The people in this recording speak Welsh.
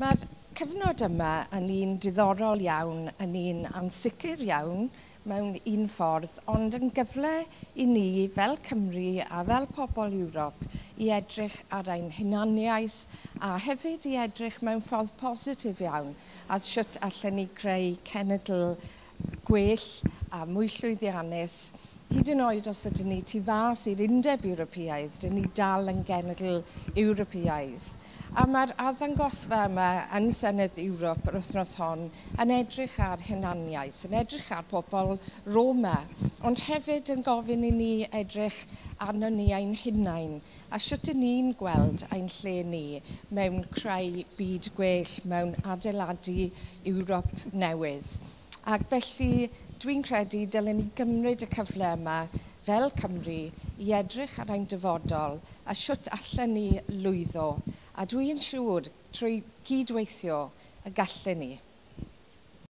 Mae'r cyfnod yma yn un diddorol iawn, yn un ansicr iawn mewn un ffordd, ond yn gyfle i ni fel Cymru a fel pobl Ewrop i edrych ar ein hunaniaeth a hefyd i edrych mewn ffordd positif iawn ar sut allen ni creu cenedl gwell a mwy llwyddiannus. Hyd yn oed os ydyn ni tu fas i'r Undeb Ewropeaidd, dyn ni dal yn genedl Ewropeaidd. A mae'r arddangosfa yma yn Senedd Ewrop yr wythnos hon yn edrych ar hunaniaeth, yn edrych ar pobl Roma, ond hefyd yn gofyn i ni edrych arno ni ein hunain a sut ydyn ni'n gweld ein lle ni mewn creu byd gwell, mewn adeiladu Ewrop newydd. Ac felly dwi'n credu dylen ni gymryd y cyfle yma fel Cymru i edrych ar ein dyfodol a sut allen ni lwyddo. A dwi'n siŵr trwy gydweithio y gallen ni.